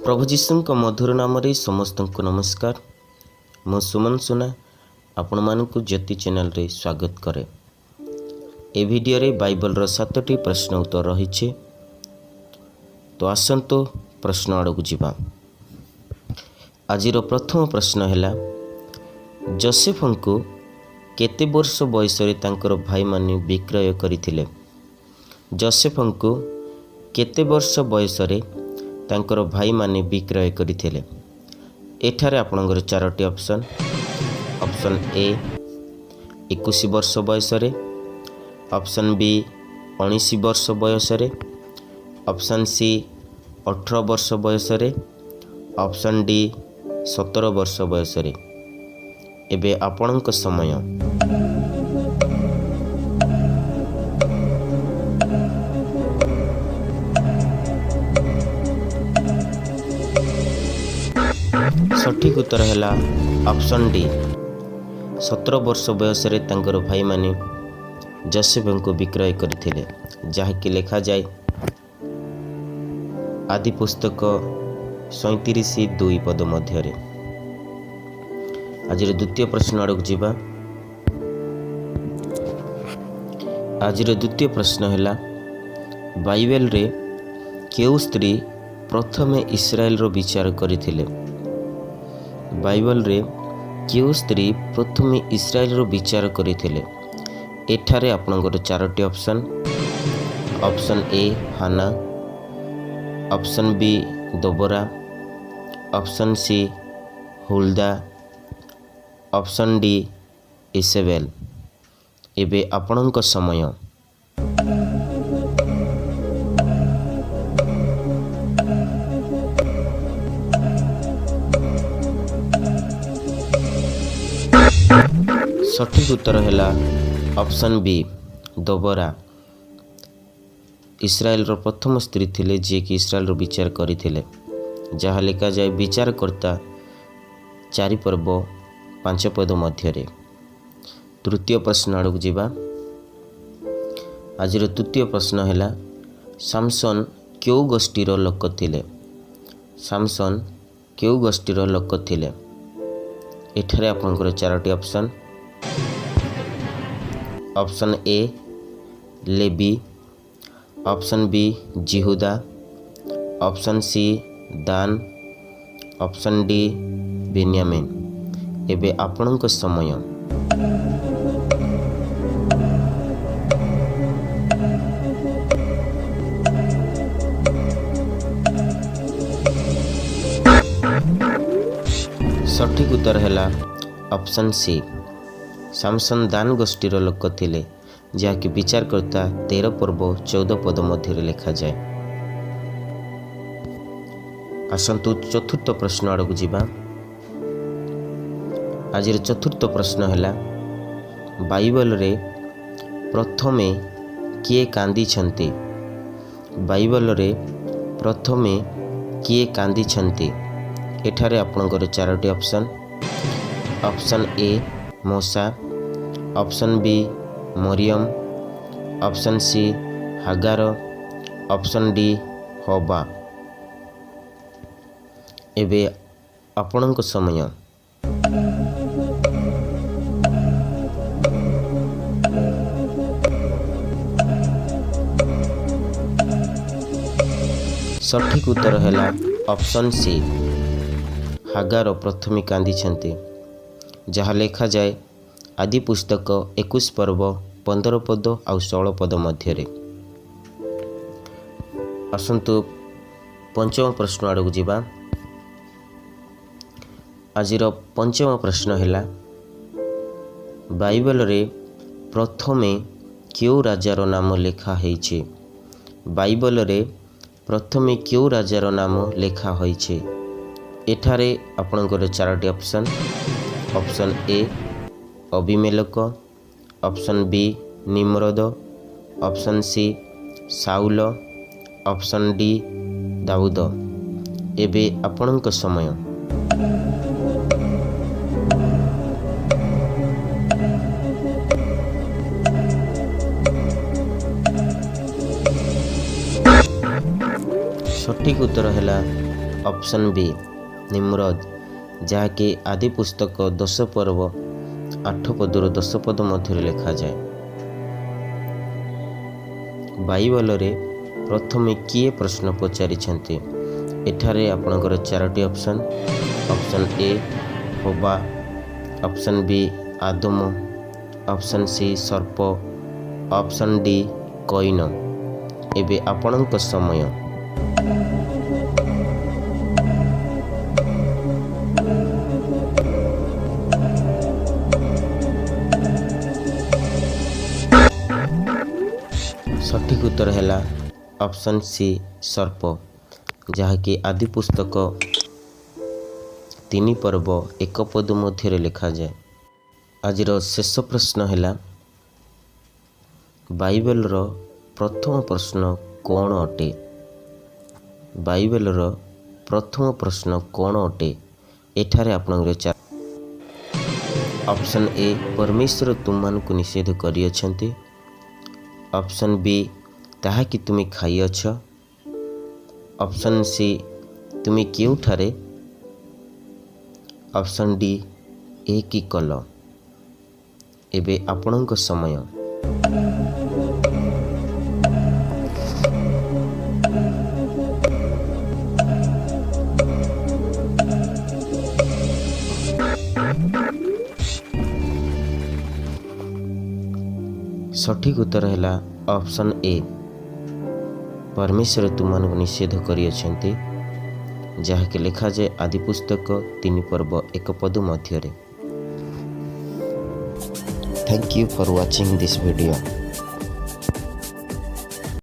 ପ୍ରଭୁ ଯୀଶୁଙ୍କ ମଧୁର ନାମରେ ସମସ୍ତଙ୍କୁ ନମସ୍କାର। ମୁଁ ସୁମନ ସୁନା ଆପଣମାନଙ୍କୁ ଜ୍ୟୋତି ଚ୍ୟାନେଲରେ ସ୍ୱାଗତ କରେ। ଏ ଭିଡ଼ିଓରେ ବାଇବଲର ସାତଟି ପ୍ରଶ୍ନ ଉତ୍ତର ରହିଛି। ତ ଆସନ୍ତୁ, ପ୍ରଶ୍ନ ଆଡ଼କୁ ଯିବା। ଆଜିର ପ୍ରଥମ ପ୍ରଶ୍ନ ହେଲା, ଜୋସେଫଙ୍କୁ କେତେ ବର୍ଷ ବୟସରେ ତାଙ୍କର ଭାଇମାନେ ବିକ୍ରୟ କରିଥିଲେ? ଜୋସେଫଙ୍କୁ କେତେ ବର୍ଷ ବୟସରେ ତାଙ୍କର ଭାଇମାନେ ବିକ୍ରୟ କରିଥିଲେ? ଏଠାରେ ଆପଣଙ୍କର ଚାରୋଟି ଅପସନ୍। ଅପସନ୍ ଏ, 21 ବର୍ଷ ବୟସରେ। ଅପସନ୍ ବି, 19 ବର୍ଷ ବୟସରେ। ଅପସନ୍ ସି, 18 ବର୍ଷ ବୟସରେ। ଅପସନ୍ ଡି, 17 ବର୍ଷ ବୟସରେ। ଏବେ ଆପଣଙ୍କ ସମୟ। ସଠିକ୍ ଉତ୍ତର ହେଲା ଅପସନ୍ ଡି, 17 ବର୍ଷ ବୟସରେ ତାଙ୍କର ଭାଇମାନେ ଜୋସେଫଙ୍କୁ ବିକ୍ରୟ କରିଥିଲେ, ଯାହାକି ଲେଖାଯାଏ ଆଦି ପୁସ୍ତକ 37:2 ପଦ ମଧ୍ୟରେ। ଆଜିର ଦ୍ୱିତୀୟ ପ୍ରଶ୍ନ ଆଡ଼କୁ ଯିବା। ଆଜିର ଦ୍ୱିତୀୟ ପ୍ରଶ୍ନ ହେଲା, ବାଇବେଲରେ କେଉଁ ସ୍ତ୍ରୀ ପ୍ରଥମେ ଇସ୍ରାଏଲର ବିଚାର କରିଥିଲେ? ବାଇବଲରେ କେଉଁ ସ୍ତ୍ରୀ ପ୍ରଥମେ ଇସ୍ରାଏଲର ବିଚାର କରିଥିଲେ? ଏଠାରେ ଆପଣଙ୍କର ଚାରୋଟି option. Option A, Hannah. Option B, Deborah. Option C, Huldah. Option D, Jezebel. ଏବେ ଆପଣଙ୍କ ସମୟ। ସଠିକ୍ ଉତ୍ତର ହେଲା ଅପସନ୍ ବି, ଦବୋରା। ଇସ୍ରାଏଲର ପ୍ରଥମ ସ୍ତ୍ରୀ ଥିଲେ, ଯିଏକି ଇସ୍ରାଏଲର ବିଚାର କରିଥିଲେ, ଯାହା ଲେଖାଯାଏ ବିଚାରକର୍ତ୍ତା 4 ପର୍ବ 5 ପଦ ମଧ୍ୟରେ। ତୃତୀୟ ପ୍ରଶ୍ନ ଆଡ଼କୁ ଯିବା। ଆଜିର ତୃତୀୟ ପ୍ରଶ୍ନ ହେଲା, ସାମସନ୍ କେଉଁ ଗୋଷ୍ଠୀର ଲୋକ ଥିଲେ? ସାମସନ୍ କେଉଁ ଗୋଷ୍ଠୀର ଲୋକ ଥିଲେ? ଏଠାରେ ଆପଣଙ୍କର ଚାରୋଟି option. Option A, Levi. Option B, Judah. Option C, Dan. Option D, Benjamin. ଏବେ ଆପଣଙ୍କ ସମୟ। ସଠିକ୍ ଉତ୍ତର ହେଲା ଅପସନ୍ ସି, ସାମସନ୍ ଦାନ ଗୋଷ୍ଠୀର ଲୋକ ଥିଲେ, ଯାହାକି ବିଚାରକର୍ତ୍ତା 13 ପର୍ବ 14 ପଦ ମଧ୍ୟରେ ଲେଖାଯାଏ। ଆସନ୍ତୁ, ଚତୁର୍ଥ ପ୍ରଶ୍ନ ଆଡ଼କୁ ଯିବା। ଆଜିର ଚତୁର୍ଥ ପ୍ରଶ୍ନ ହେଲା, ବାଇବଲରେ ପ୍ରଥମେ କିଏ କାନ୍ଦିଛନ୍ତି? ବାଇବଲରେ ପ୍ରଥମେ କିଏ କାନ୍ଦିଛନ୍ତି? ଏଠାରେ ଆପଣଙ୍କର ଚାରୋଟି option. Option A, Moses. Option B, Miriam. Option C, Hagar. Option D, ହବା। ଏବେ ଆପଣଙ୍କ ସମୟ। ସଠିକ୍ ଉତ୍ତର ହେଲା ଅପସନ୍ ସି, ହାଗାର ପ୍ରଥମେ କାନ୍ଦିଛନ୍ତି, ଯାହା ଲେଖାଯାଏ ଆଦି ପୁସ୍ତକ 21 ପର୍ବ 15 ପଦ ଆଉ 16 ପଦ ମଧ୍ୟରେ। ଆସନ୍ତୁ, ପଞ୍ଚମ ପ୍ରଶ୍ନ ଆଡ଼କୁ ଯିବା। ଆଜିର ପଞ୍ଚମ ପ୍ରଶ୍ନ ହେଲା, ବାଇବଲରେ ପ୍ରଥମେ କେଉଁ ରାଜାର ନାମ ଲେଖା ହେଇଛି? ବାଇବଲରେ ପ୍ରଥମେ କେଉଁ ରାଜାର ନାମ ଲେଖା ହୋଇଛି? ଏଠାରେ ଆପଣଙ୍କର ଚାରୋଟି option. Option A, Abimelech. Option B, Nimrod. Option C, Saul. Option D, ଦାଉଦ। ଏବେ ଆପଣଙ୍କ ସମୟ। ସଠିକ୍ ଉତ୍ତର ହେଲା ଅପସନ୍ ବି ନିମ୍ରଦ, ଯାହାକି ଆଦି ପୁସ୍ତକ 10 ପର୍ବ 8 ପଦରୁ 10 ପଦ ମଧ୍ୟରେ ଲେଖାଯାଏ। ବାଇବଲରେ ପ୍ରଥମେ କିଏ ପ୍ରଶ୍ନ ପଚାରିଛନ୍ତି? ଏଠାରେ ଆପଣଙ୍କର ଚାରୋଟି ଅପସନ୍। ଅପସନ୍ ଏ ହବା, option B Adam, option C ସର୍ପ, ଅପସନ୍ ଡି କଇନ। ଏବେ ଆପଣଙ୍କ ସମୟ। ସଠିକ୍ ଉତ୍ତର ହେଲା ଅପସନ୍ ସି ସର୍ପ, ଯାହାକି ଆଦି ପୁସ୍ତକ 3 ପର୍ବ 1 ପଦ ମଧ୍ୟରେ ଲେଖାଯାଏ। ଆଜିର ଶେଷ ପ୍ରଶ୍ନ ହେଲା, ବାଇବେଲର ପ୍ରଥମ ପ୍ରଶ୍ନ କ'ଣ ଅଟେ? ବାଇବେଲର ପ୍ରଥମ ପ୍ରଶ୍ନ କ'ଣ ଅଟେ? ଏଠାରେ ଆପଣଙ୍କର ଚାର ଅପସନ୍ ଏ ପରମେଶ୍ୱର ତୁମମାନଙ୍କୁ ନିଷେଧ କରିଅଛନ୍ତି, ଅପସନ୍ ବି ତାହା କି ତୁମେ ଖାଇଅଛ, ଅପସନ୍ ସି ତୁମେ କେଉଁଠାରେ, ଅପସନ୍ ଡି ଏ କି କଲ। ଏବେ ଆପଣଙ୍କ ସମୟ। ସଠିକ୍ ଉତ୍ତର ହେଲା ଅପସନ୍ ଏ ପରମେଶ୍ୱର ତୁମମାନଙ୍କୁ ନିଷେଧ କରିଅଛନ୍ତି, ଯାହାକି ଲେଖାଯାଏ ଆଦି ପୁସ୍ତକ 3 ପର୍ବ 1 ପଦ ମଧ୍ୟରେ। Thank you for watching this video.